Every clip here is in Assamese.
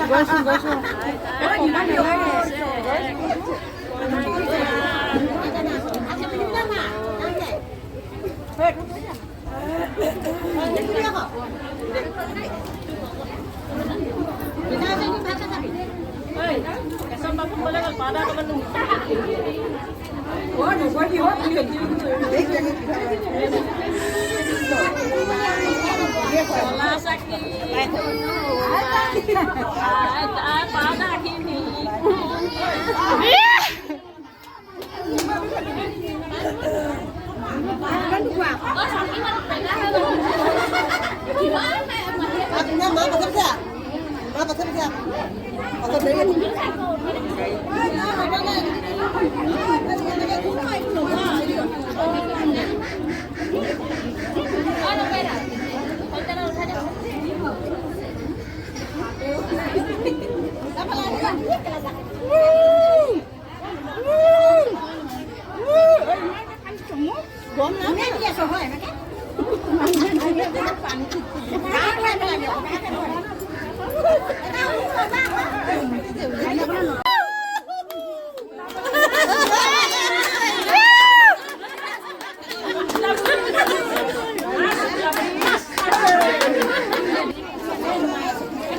গৈছো গৈছো।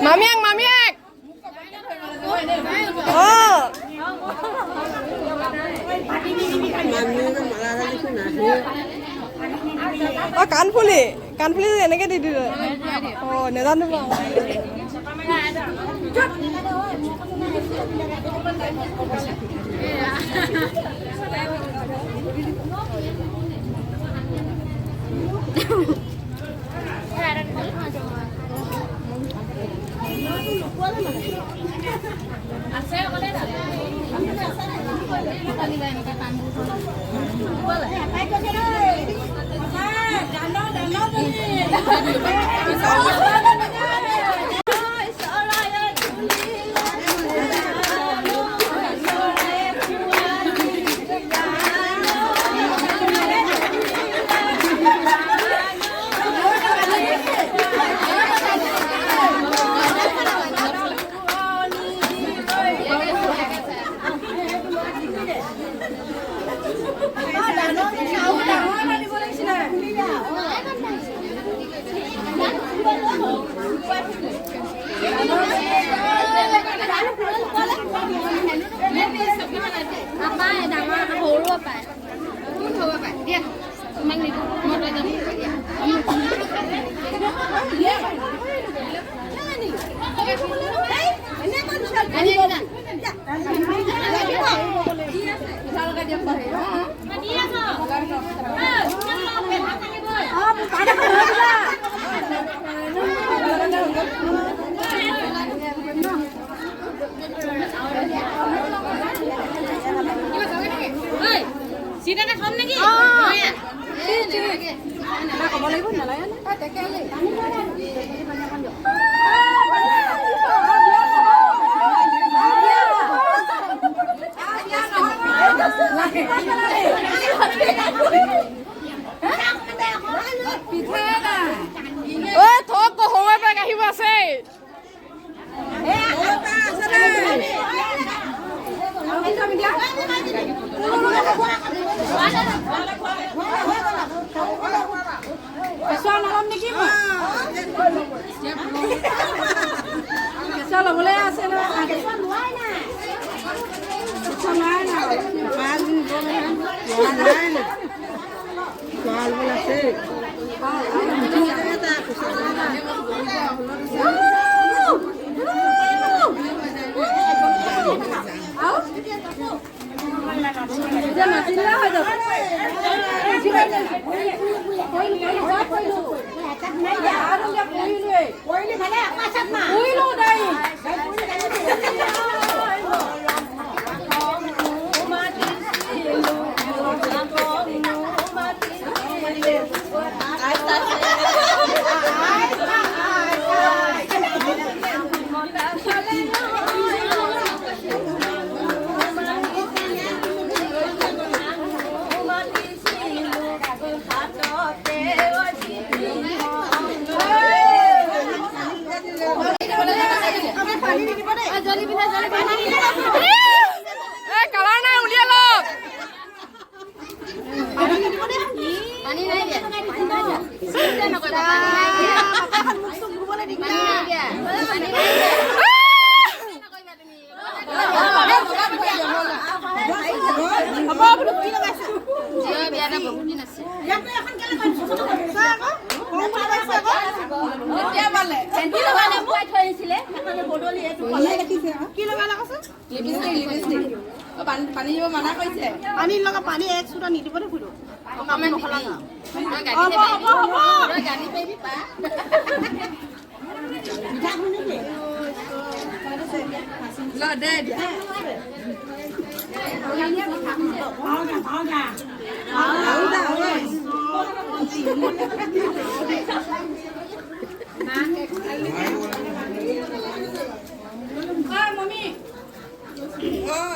মামীয়েক মামীয়েক, অ। অ, কাণফুলি কাণফুলি এনেকে দি দিলে। অ, নেজানো। নাপায়, ডাঙৰ সৰুও পায়। কোন হ'ব পায়? দিয়া, তোমাক নিদিওঁ, মই লৈ যাম দিয়া। চিট এটা থম নেকি? ক'ব লাগিব, নালাগে। ঐ থক, সৰুৰে পৰা আহিব আছে। কেঁচুৱা নল'ম নেকি মই? কেঁচুৱা ল'বলৈ আছে নহয়। কেঁচুৱা লোৱাই নাই। এতিয়া নাচিলে হৈ যাব। পানী দিব মানা কৰিছে। পানীৰ লগত পানী এক চুটা নিদিব দেই খুদো। অকণমান দিবি। তই গালি পাৰিবি পা। ল দে দিয়া।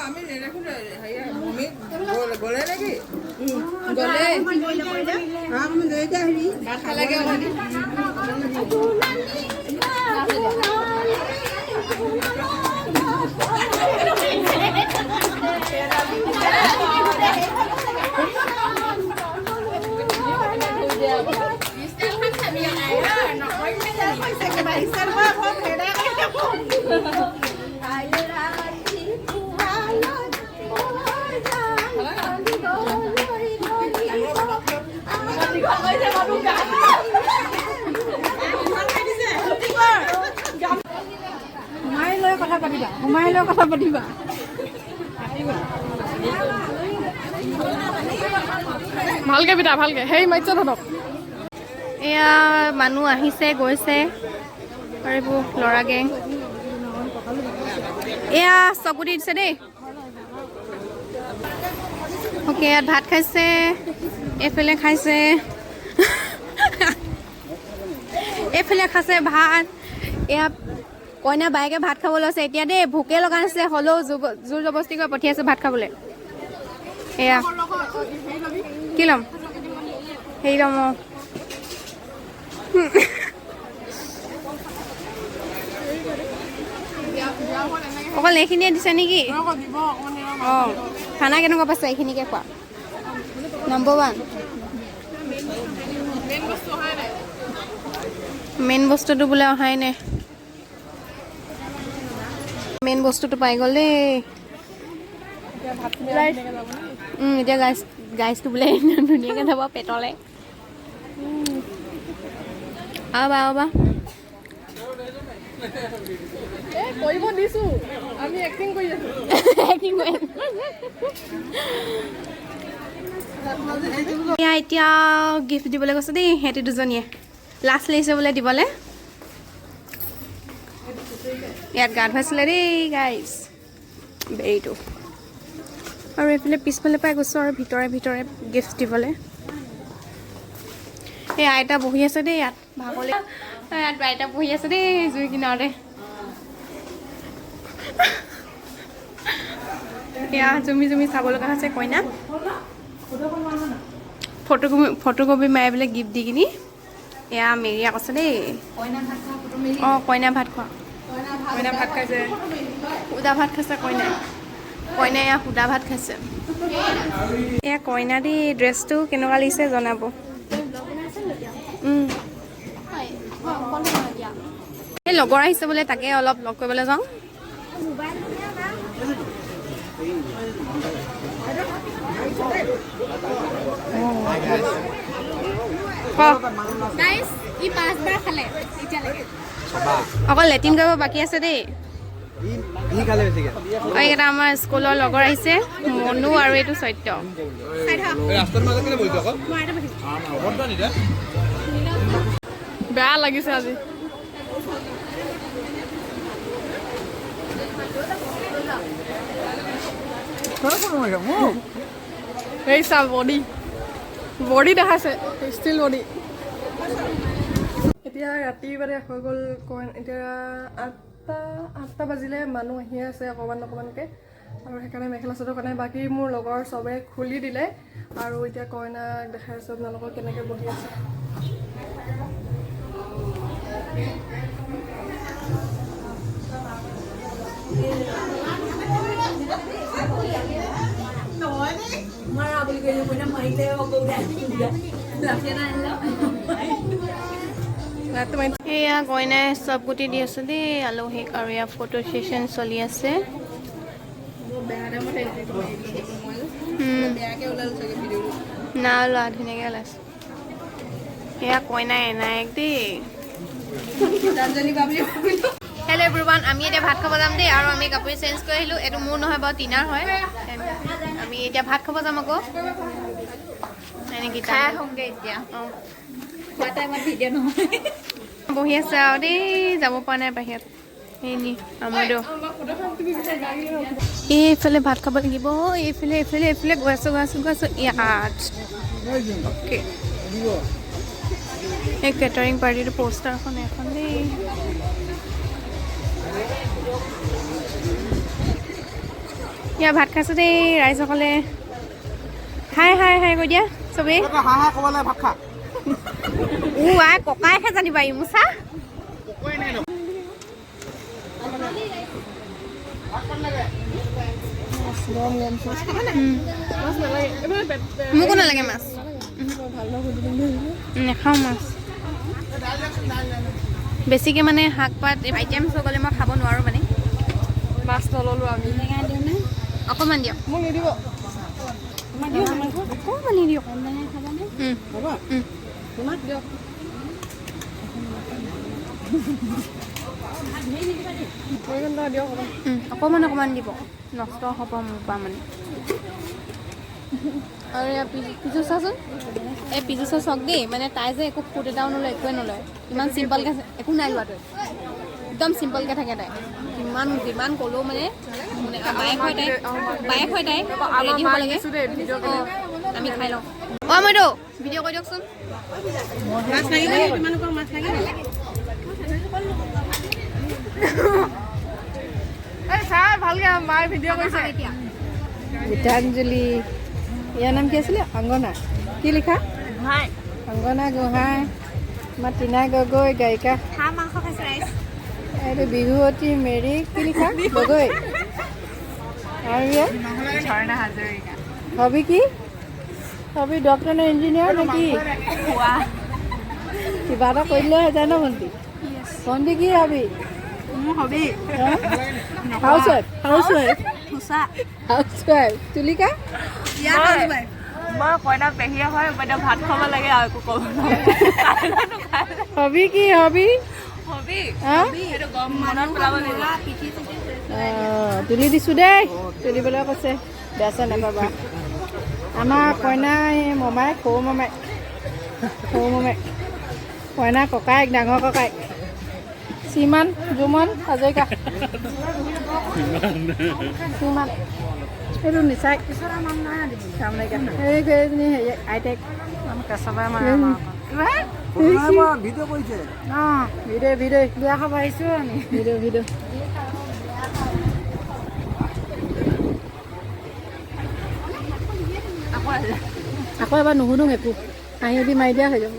আমি নেদেখো মমি গ'লে নেকি? গ'লে হেৰি ভাত খালেগে অথনি। সোমাই লৈ কথা পাতিবা, সোমাই লৈ কথা পাতিবা। ভালকে পিতা, ভালকে সেই মাৰিছে তহঁতক। এয়া মানুহ আহিছে গৈছে আৰু এইবোৰ ল'ৰা গেং। এয়া চকু দি দিছে দেই। অ'কে, ইয়াত ভাত খাইছে, এইফালে খাইছে, এইফালে খাইছে ভাত। এয়া কইনা বায়েকে ভাত খাব লৈছে এতিয়া দেই, ভোকে লগা নাছিলে হ'লেও জোৰ জবস্তি কৰি পঠিয়াইছে ভাত খাবলৈ। এয়া কি ল'ম, হেৰি ল'ম। অঁ, অকল এইখিনিয়ে দিছে নেকি? অঁ, খানা কেনেকুৱা পাইছে এইখিনিকে খোৱা? Number 1। Main বস্তুটো বোলে অহাই নাই। মেইন বস্তুটো পাই গ'ল দেই। এতিয়া গাইজটো বোলে ধুনীয়াকৈ যাব পেটলে। আবা আবা কৰিব দিছো, আমি এক্টিং কৰি আছো। এক্টিং কৰি। এয়া এতিয়া গিফ্ট দিবলৈ গৈছে দেই সিহঁতি দুজনীয়ে, লাজ লাগিছে বোলে দিবলৈ। ইয়াত গা ধুৱাইছিলে দেই গাইজ বেৰীটো। আৰু এইফালে পিছফালে পাই গৈছোঁ আৰু ভিতৰে ভিতৰে গিফ্ট দিবলৈ। এই আইতা বহি আছে দেই ইয়াত, ভাগলৈ ইয়াত আইতা বহি আছে দেই জুই কিনাৰতে। এয়া জুমি জুমি চাব লগা হৈছে কইনা। ফটোকপি মাৰি পেলাই গিফ্ট দি কিনি এয়া মেৰিয়া কৈছে দেই। অঁ, কইনা ভাত খোৱা, কইনা ভাত খাইছে, সুদা ভাত খাইছে কইনা। কইনা এয়া সুদা ভাত খাইছে। এয়া কইনা দেই, ড্ৰেছটো কেনেকুৱা লাগিছে জনাব। এই লগৰ আহিছে বোলে, তাকে অলপ লগ কৰিবলৈ যাওঁ। অকল লেট্ৰিন কৰিব বাকী আছে দেই। এইকেইটা আমাৰ স্কুলৰ লগৰ আহিছে, মনু আৰু এইটো সত্য। বেয়া লাগিছে আজি। এই চা বডি বডি দেখাইছে, ষ্টিল বডি। এতিয়া ৰাতি মানে হৈ গ'ল, এতিয়া 8টা বাজিলে, মানুহ আহিয়ে আছে অকণমান অকণমানকৈ আৰু সেইকাৰণে মেখেলা চাদৰ কাৰণে বাকী মোৰ লগৰ চবে খুলি দিলে। আৰু এতিয়া কইনাক দেখাই আছোঁ আপোনালোকক কেনেকৈ বহি আছে। এয়া কইনাই চব গুটি দি আছে দেই আলহীক। আৰু এয়া ফটো ছেশ্যন চলি আছে। না ওলোৱা, ধুনীয়াকৈ ওলাইছে। এয়া কইনা এনায়েক দেই। হেল্ল' এভৰিৱান, আমি এতিয়া ভাত খাব যাম দেই। আৰু আমি কাপোৰ চেঞ্জ কৰি আহিলোঁ। এইটো মোৰ নহয় বাৰু, টিনাৰ হয়। আমি এতিয়া ভাত খাব যাম আকৌ। খাই আহোঁগৈ এতিয়া। খোৱা টাইমত ভিডিঅ' নহয়। বহি আছে আৰু দেই, যাব পৰা নাই বাহিৰত। এই আমাৰ এইফালে ভাত খাব লাগিব। এইফালে এইফালে এইফালে গৈ আছোঁ, গৈ আছোঁ, গৈ আছোঁ ইয়াত। অ'কে, এই কেটাৰিং পাৰ্টিটো প'ষ্টাৰখন এখন দেই। ইয়াত ভাত খাইছোঁ দেই ৰাইজসকলে। হাই হাই হাই কৈ দিয়া চবেই। আই ককাইহে জানিবা ইমোচা। মোকো নালাগে মাছ, নাখাওঁ মাছ বেছিকৈ। মানে শাক পাত আইটেমছ হৈ গ'লে মই খাব নোৱাৰোঁ মানে। মাছ নল'লো আমি। অকণমান দিয়ক। মোক নিদিব। অকণমান নিদিয়ক। দিয়ক। দিয়ক। অকণমান অকণমান দিব, নষ্ট হ'ব মোৰ পৰা মানে। আৰু এয়া পিজু চাচোন, এই পিজু চা চাওক দেই। মানে তাই যে একো ফুট এটাও নলয়, একোৱে নলয়, ইমান চিম্পলকৈ, একো নাই লোৱা তই, একদম চিম্পলকৈ থাকে তাই। কিমান যিমান ক'লেও মানে বায়েক হয় তাই, বায়েক হয় তাই, ৰেডি হ'ব লাগে। অঁ, আমি খাই লওঁ। অঁ মইতো ভিডিঅ' কৰি দিয়কচোন। মাছ লাগিব তোমালোকৰ? মাছ লাগিব? চাই ভালকে, মায়ে ভিডিঅ' কৰিছে। গীতাঞ্জলি, ইয়াৰ নাম কি আছিলে? অংগনা কি লিখা? অংগনা গোহাঁই। আমাৰ টিনা গগৈ গায়িকা। হাঁহ মাংস খাইছোঁ ৰাইজ। এইটো বিহুৱতী মেৰী কি লিখা? গগৈ। আৰু ইয়াৰ ঝৰ্ণা হাজৰিকা। হবি কি? হবি ডক্টৰ নে ইঞ্জিনিয়াৰ নে কি? কিবা এটা কৰিলে হৈ যায় ন ভণ্টি? ভণ্টি কি হবি? মোৰ hobby house wife. House wife. সঁচা। House wife. তুলিকা? মই কইনা পেহীয়ে হয়, মানে ভাত খাব লাগে আৰু একো ক'ব নোৱাৰে। হবি কি হবি? হবি হা? সেইটো গম মনত পেলাব লাগিব। তুলি দিছোঁ দেই, তুলিবলৈ কৈছে, বেয়া চেয়া নাপাবা। আমাৰ কইনা এই মমায়েক, সৰু মমায়েক, সৰু মমায়েক, কইনা ককায়েক, ডাঙৰ ককায়েক শ্ৰীমান জুমন হাজৰিকা। শ্ৰীমান এইটো নিচাই কাম নাইকিয়া। এইজনী হেৰি আইটেক। ভিডিঅ' কৰিছে। অঁ, ভিডিঅ' ভিডিঅ' বিয়া খাব আহিছোঁ আমি। Video' video'. আকৌ এবাৰ নুসুধো একো, হাঁহি দি মাৰি দিয়া হৈ যাব।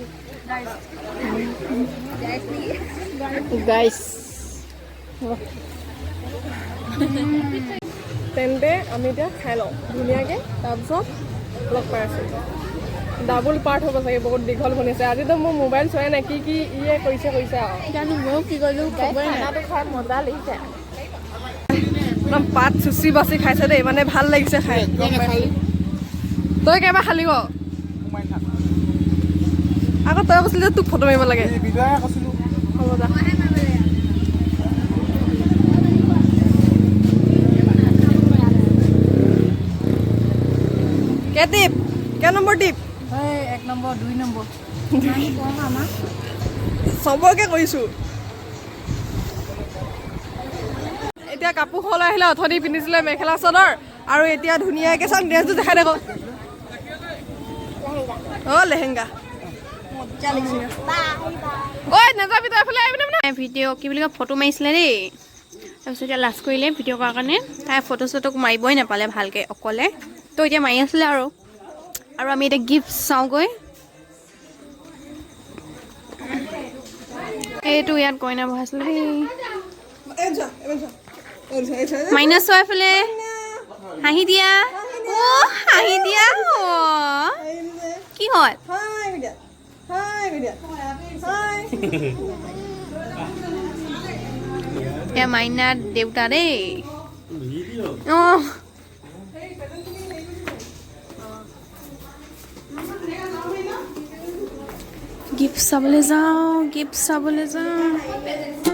গাইছ। তেন্তে আমি এতিয়া খাই লওঁ ধুনীয়াকৈ, তাৰপিছত লগ পাই আছোঁ। ডাবুল পাৰ্ট হ'ব চাগে, বহুত দীঘল বনিছে। আজিতো মোৰ মোবাইল চোৱাই নাই, কি কি ইয়ে কৰিছে কৰিছে আৰু। জানো ময়ো কি কৰিলোঁ খবৰে নাই। খানাটো খাই মজা লাগিছে। একদম পাত চুচি বাচি খাইছে দেই, মানে ভাল লাগিছে খাই। তই কেইবাৰ খালি ক আকৌ? তই কৈছিলি যে তোক ফটো মাৰিব লাগে। হ'ব যা। কে টিপ, কে নম্বৰ টিপ? 1 নম্বৰ, 2 নম্বৰ। চবকে কৰিছোঁ। এতিয়া কাপোৰ সলাই আহিলে, অথনি পিন্ধিছিলে মেখেলা চাদৰ আৰু এতিয়া ধুনীয়াকৈ চাং ড্ৰেছটো দেখাই দেখো। অ' লেহেংগা। ঐ নাযাবি তই, এফালে আহিবি নে? ভিডিঅ' কি বুলি কয়, ফটো মাৰিছিলে দেই। তাৰপিছত এতিয়া লাজ কৰিলে ভিডিঅ' কৰাৰ কাৰণে, তাই ফটো চটো মাৰিবই নাপালে ভালকৈ অকলে। তো এতিয়া মাৰি আছিলে আৰু। আৰু আমি এতিয়া গিফ্ট চাওঁগৈ। এইটো ইয়াত কইনা বহাইছিলে দেই। মাইনাছ চোৱা, এইফালে হাঁহি দিয়া। অ' হাঁহি দিয়া। অ' কি হ'ল? হাই মিডিয়া, হাই মিডিয়া, হাই। এয়া মাইনা দেউতা দেই। অঁ, গিফ্ট চাবলৈ যাওঁ, গিফ্ট চাবলৈ যাওঁ।